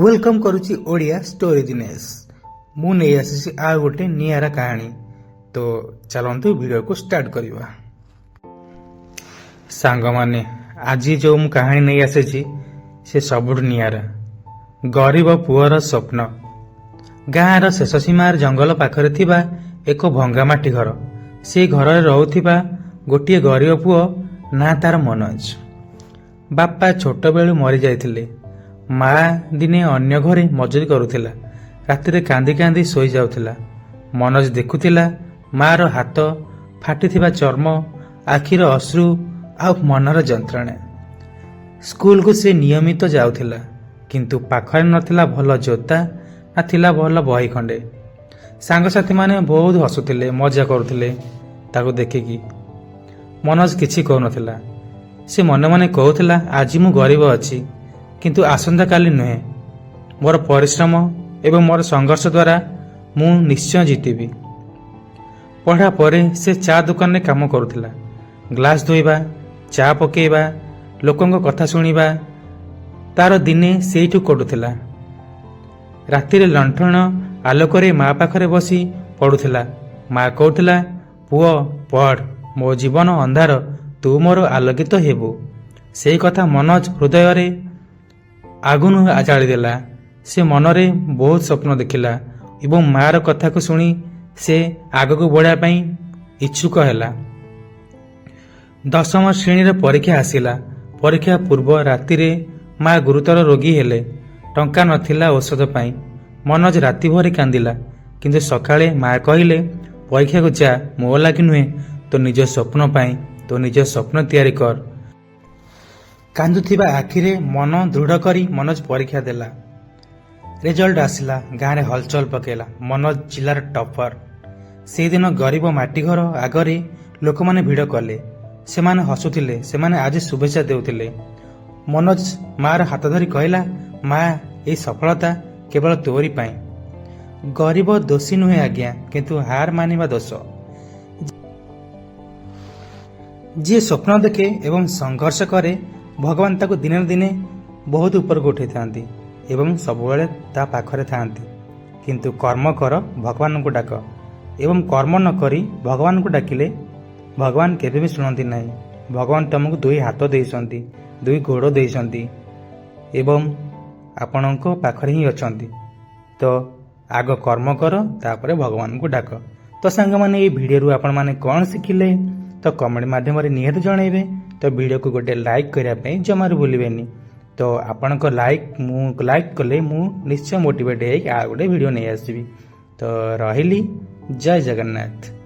Welcome କରୁଛି Odia story Dinesh. ମୁଁ ନେଇ ଆସିଛି ଆଉ ଗୋଟେ ନିଆରା କାହାଣୀ। ତ ଚାଲନ୍ତୁ, ଭିଡ଼ିଓକୁ ଷ୍ଟାର୍ଟ କରିବା। ସାଙ୍ଗମାନେ, ଆଜି ଯେଉଁ ମୁଁ କାହାଣୀ ନେଇ ଆସିଛି, ସେ ସବୁଠୁ ନିଆରା। ଗରିବ ପୁଅର ସ୍ୱପ୍ନ। ଗାଁର ଶେଷ ସୀମାର ଜଙ୍ଗଲ ପାଖରେ ଥିବା ଏକ ଭଙ୍ଗା ମାଟି ଘର। ସେଇ ଘରରେ ରହୁଥିବା ଗୋଟିଏ ଗରିବ ପୁଅ, ନାଁ ତାର ମନୋଜ। ବାପା ଛୋଟବେଳୁ ମରିଯାଇଥିଲେ। ମା ଦିନେ ଅନ୍ୟ ଘରେ ମଜୁରୀ କରୁଥିଲା। ରାତିରେ କାନ୍ଦି କାନ୍ଦି ଶୋଇଯାଉଥିଲା। ମନୋଜ ଦେଖୁଥିଲା ମାର ହାତ, ଫାଟିଥିବା ଚର୍ମ, ଆଖିର ଅଶ୍ରୁ ଆଉ ମନର ଯନ୍ତ୍ରଣା। ସ୍କୁଲକୁ ସେ ନିୟମିତ ଯାଉଥିଲା, କିନ୍ତୁ ପାଖରେ ନଥିଲା ଭଲ ଜୋତା, ନା ଥିଲା ଭଲ ବହି ଖଣ୍ଡେ। ସାଙ୍ଗସାଥିମାନେ ବହୁତ ହସୁଥିଲେ, ମଜା କରୁଥିଲେ ତାକୁ ଦେଖିକି। ମନୋଜ କିଛି କହୁନଥିଲା। ସେ ମନେ ମନେ କହୁଥିଲା, "ଆଜି ମୁଁ ଗରିବ ଅଛି, କିନ୍ତୁ ଆସନ୍ତାକାଲି ନୁହେଁ। ମୋର ପରିଶ୍ରମ ଏବଂ ମୋର ସଂଘର୍ଷ ଦ୍ୱାରା ମୁଁ ନିଶ୍ଚୟ ଜିତିବି।" ପଢ଼ା ପରେ ସେ ଚା ଦୋକାନରେ କାମ କରୁଥିଲା। ଗ୍ଲାସ୍ ଧୋଇବା, ଚା ପକେଇବା, ଲୋକଙ୍କ କଥା ଶୁଣିବା, ତାର ଦିନେ ସେଇଠୁ କଟୁଥିଲା। ରାତିରେ ଲଣ୍ଠନ ଆଲୋକରେ ମା ପାଖରେ ବସି ପଢ଼ୁଥିଲା। ମା କହୁଥିଲା, "ପୁଅ, ପଢ଼। ମୋ ଜୀବନ ଅନ୍ଧାର, ତୁ ମୋର ଆଲୋକିତ ହେବୁ।" ସେଇ କଥା ମନୋଜ ହୃଦୟରେ ଆଗୁନ ଜାଳିଦେଲା। ସେ ମନରେ ବହୁତ ସ୍ୱପ୍ନ ଦେଖିଲା ଏବଂ ମାର କଥାକୁ ଶୁଣି ସେ ଆଗକୁ ବଢ଼ିବା ପାଇଁ ଇଚ୍ଛୁକ ହେଲା। ଦଶମ ଶ୍ରେଣୀର ପରୀକ୍ଷା ଆସିଲା। ପରୀକ୍ଷା ପୂର୍ବ ରାତିରେ ମା ଗୁରୁତର ରୋଗୀ ହେଲେ। ଟଙ୍କା ନଥିଲା ଔଷଧ ପାଇଁ। ମନୋଜ ରାତି ଭରି କାନ୍ଦିଲା। କିନ୍ତୁ ସକାଳେ ମା କହିଲେ, "ପରୀକ୍ଷାକୁ ଯା, ମୋ ଲାଗି ନୁହେଁ, ତୋ ନିଜ ସ୍ୱପ୍ନ ପାଇଁ। ତୋ ନିଜ ସ୍ୱପ୍ନ ତିଆରି କର।" କାନ୍ଦୁଥିବା ଆଖିରେ ମନ ଦୃଢ଼ କରି ମନୋଜ ପରୀକ୍ଷା ଦେଲା। ରେଜଲ୍ଟ ଆସିଲା, ଗାଁରେ ହଲଚଲ ପକେଇଲା। ମନୋଜ ଜିଲ୍ଲାର ଟପର। ସେଇଦିନ ଗରିବ ମାଟି ଘର ଆଗରେ ଲୋକମାନେ ଭିଡ଼ କଲେ। ସେମାନେ ହସୁଥିଲେ, ସେମାନେ ଆଜି ଶୁଭେଚ୍ଛା ଦେଉଥିଲେ। ମନୋଜ ମାର ହାତ ଧରି କହିଲା, "ମା, ଏଇ ସଫଳତା କେବଳ ତୋରି ପାଇଁ।" ଗରିବ ଦୋଷୀ ନୁହେଁ ଆଜ୍ଞା, କିନ୍ତୁ ହାର ମାନିବା ଦୋଷ। ଯିଏ ସ୍ୱପ୍ନ ଦେଖେ ଏବଂ ସଂଘର୍ଷ କରେ, ଭଗବାନ ତାକୁ ଦିନେ ନା ଦିନେ ବହୁତ ଉପରକୁ ଉଠେଇଥାନ୍ତି ଏବଂ ସବୁବେଳେ ତା ପାଖରେ ଥାଆନ୍ତି। କିନ୍ତୁ କର୍ମ କର, ଭଗବାନଙ୍କୁ ଡାକ। ଏବଂ କର୍ମ ନ କରି ଭଗବାନଙ୍କୁ ଡାକିଲେ ଭଗବାନ କେବେ ବି ଶୁଣନ୍ତି ନାହିଁ। ଭଗବାନ ତୁମକୁ ଦୁଇ ହାତ ଦେଇଛନ୍ତି, ଦୁଇ ଗୋଡ଼ ଦେଇଛନ୍ତି ଏବଂ ଆପଣଙ୍କ ପାଖରେ ହିଁ ଅଛନ୍ତି। ତ ଆଗ କର୍ମ କର, ତାପରେ ଭଗବାନଙ୍କୁ ଡାକ। ତ ସାଙ୍ଗମାନେ, ଏଇ ଭିଡ଼ିଓରୁ ଆପଣମାନେ କ'ଣ ଶିଖିଲେ, ତ କମେଣ୍ଟ ମାଧ୍ୟମରେ ନିହାତି ଜଣାଇବେ। ତ ଭିଡ଼ିଓକୁ ଗୋଟେ ଲାଇକ୍ କରିବା ପାଇଁ ଜମାରୁ ଭୁଲିବେନି। ତ ଆପଣଙ୍କ ଲାଇକ୍, ମୁଁ ଲାଇକ୍ କଲେ ମୁଁ ନିଶ୍ଚୟ ମୋଟିଭେଟ୍ ହେଇକି ଆଉ ଗୋଟେ ଭିଡ଼ିଓ ନେଇ ଆସିବି। ତ ରହିଲି, ଜୟ ଜଗନ୍ନାଥ।